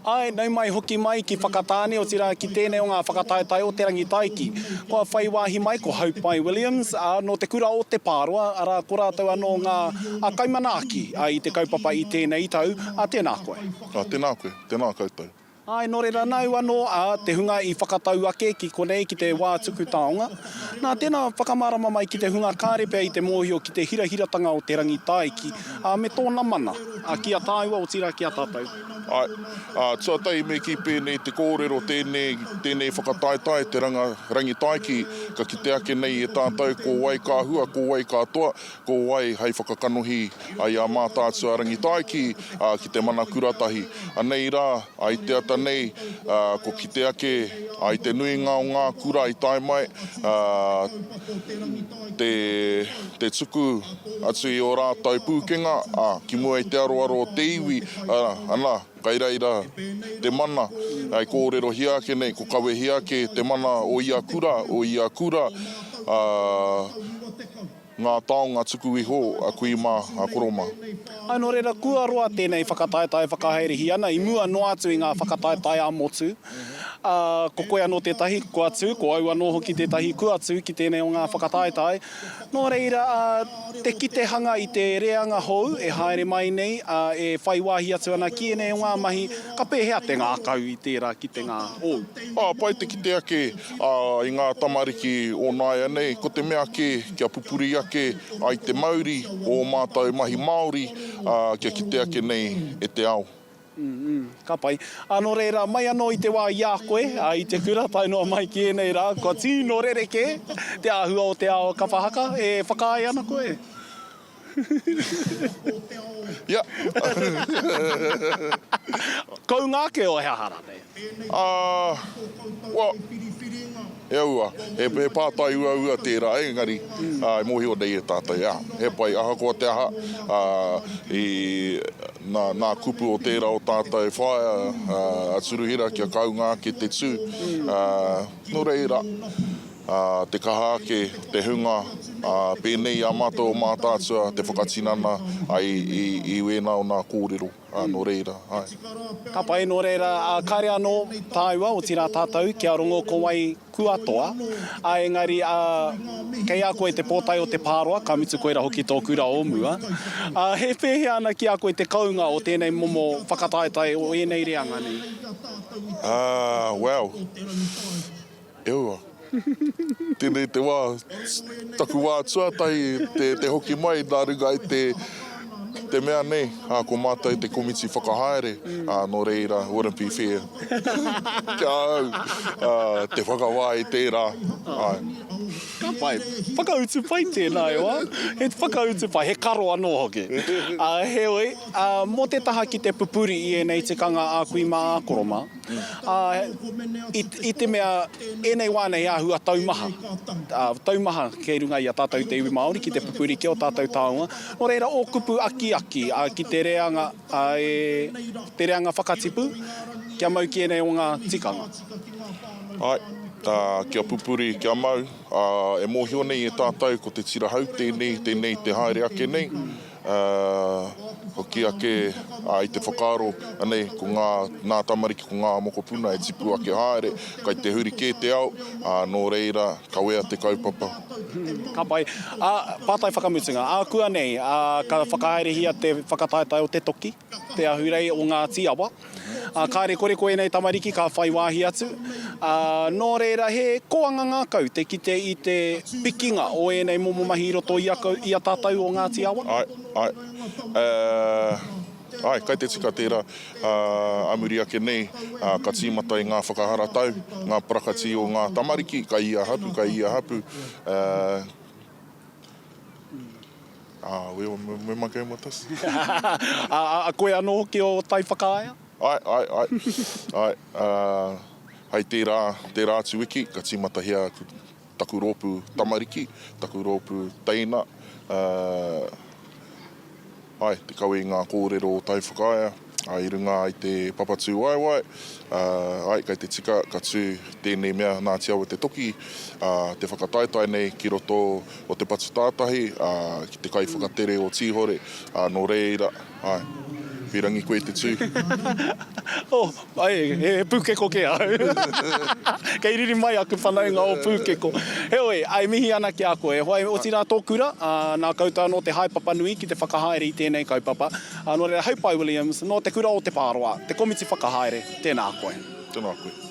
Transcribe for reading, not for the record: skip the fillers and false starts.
Āe, nau mai hoki mai ki Whakatāne, otirā ki tēnei o ngā whakataetae o Te Rangitaiki. Kua whai wāhi mai ko Haupai Williams, ā, nō te kura o Te Pāroa, arā, ko rātou anō ngā kaimanaaki i te kaupapa i tēnei tau, ā, tēnā koe. Ā, tēnā koe, tēnā koutou. Āe, nō reira, nāu anō, ā, te hunga i whakatau ake ki konei ki te wā tuku taonga. Nā, tēnā whakamārama mai ki te hunga kāre pea i te mōhio ki te hirahiratanga o te Rangitāiki, ā, me tōna mana, ā, ki a tāua, otirā ki a tātou. Āe, ā, tuatahi me kī pēnei te kōrero, tēnei, tēnei whakataetae te ranga, Rangitaiki, ka kite ake nei e tātou ko wai ka hua, ko wai ka toa, ko wai hei whakakanohi i a Mātaatua Rangitaiki ki te mana kuratahi. Anei rā, i te ata nei, ko kite ake i te nuinga o ngā kura i tae mai, te tuku atu i ō rātou pūkenga ki mua i te aroaro o te iwi, ana, kai reira te mana i kōrerohia ake nei, ko kawehia ake te mana o ia kura, o ia kura, ā, Ngā taonga tuku iho a kui mā, a koro mā. Āe, nō reira, kua roa tēnei whakataetae e whakahaerehia ana i mua noa atu i ngā whakataetae ā-motu. Ā, ko koe anō tētahi kua tū, ko au anō hoki tētahi kua tū ki tēnei o ngā whakataetae. Nō reira, ā, te kitehanga i te reanga hou e haere mai nei, ā, e whai wāhi atu ana ki ēnei o ngā mahi, ka pēhea te ngākau i tērā kitenga ōu? Ā, pai te kite ake Ā, i ngā tamariki o nāianei, ko te mea kē, kia pupuri ake ai te mauri o ō mātou mahi Māori, ā, kia kite ake nei e te ao. Ka pai. Ā, nō reira, mai anō i te wā i a koe, ā, i te kura, tae noa mai ki ēnei rā, kua tino rerekē te āhua o te ao kapa haka, e whakaae ana koe? Ia. Kounga ake o he aha rānei? Ā, well, e aua, he, he pātai uaua tērā, engari, ā, e mōhio nei e tātou, ā, he pai, ahakoa te aha, ā, i, nā, nā kupu o tērā o tātou whaea, ā, a Turuhira kia kounga ake te tū, ā, nō reira, ā, te kaha ake te hunga, ā, pēnei i a mātou o Mātaatua te whakatinana ai i, i wēnā o nā kōrero, ā, nō reira, āe. Ka pai, nō reira, ā, kāre anō tāua, otirā tātou, kia rongo ko wai kua toa, ā, engari, ā, kei a koe te pōtae o te pāroa, ka mutu koira hoki tō kura o mua. Ā, he pēhea ana ki a koe te kounga o tēnei momo whakataetae o ēnei reanga nei? Ā, well, Eua. Tēnei te wā, taku wā tuatahi te, te hoki mai nā runga i te, te mea nei, ā, ko mātou te komiti whakahaere, ā, nō reira, wouldn't be fair ki a au, ā, te whakawā i tērā, āe. Ka pai. Whakautu pai tēnā e hoa. He whakautu pai, he karo anō hoki. Ā, heoi, ā, mō te taha ki te pupuri i ēnei tikanga ā kui mā, ā koro mā, Ā, i, i te mea, ēnei wā nei āhua taumaha, ā, taumaha kei runga i a tātou te iwi Māori ki te pupuri ki ō tātou taonga. Nō reira, ō kupu akiaki, ā, ki te reanga, ā, e, te reanga whakatipu, kia mau ki ēnei o ngā tikanga. Āe, ā, kia pupuri, kia mau, ā, e mōhio nei e tātou ko te tira hau tēnei, tēnei te haere ake nei. Ā, hoki ake i te whakaaro, anei, ko ngā, nā tamariki, ko ngā mokopuna e tipu ake haere, kai te huri kē te ao, ā, nō reira, kawea te kaupapa. Ka pai. Ā, pātai whakamutunga, ākuanei, ā, ka whakahaerehia te whakataetae o te toki, te ahurei o Ngāti Awa. Ā, kāre kore ko ēnei tamariki ka whai wāhi atu. Ā, nō reira he koanga ngākau te kite i te pikinga o ēnei momo mahi i roto i a, i a tātou o Ngāti Awa. Āe, āe. Ā, āe, kai te tika tērā. Ā, ā muri ake nei, ā, ka tīmata i ngā whakaharatau, ngā parakati o ngā tamariki, kai ia hapu, kai ia hapu. Ā, Ā, where, where am I going with this? Ā, a koe anō hoki o Taiwhakaea? Āe, āe, āe. Āe, ā, hai tērā, tērā atu wiki, ka tīmatahia taku rōpū tamariki, taku rōpū teina, ā, āe, te kawe i ngā kōrero o Taiwhakaea. Ā, i runga i te papa tūwaewae, ā, āe, kei te tika ka tū tēnei mea nā Te Awa Te Toki, ā, te whakataetae nei ki roto o Te Patu Tātahi, ā, ki te kaiwhakatere o Tīhore, ā, nō reira, āe. Pīrangi koe te tū. Oh, ai, he pūkeko kē ahau. Kei riri mai aku whanaunga o Pūkeko. Heoi, e mihi ana ki a koe. E hoa, otirā tō kura, ā, nā koutou anō te haepapa nui ki te whakahaere i tēnei kaupapa. Ā, nō reira, Haupai Williams, nō Te Kura o Te Pāroa, te komiti whakahaere, tēnā koe. Tēnā koe.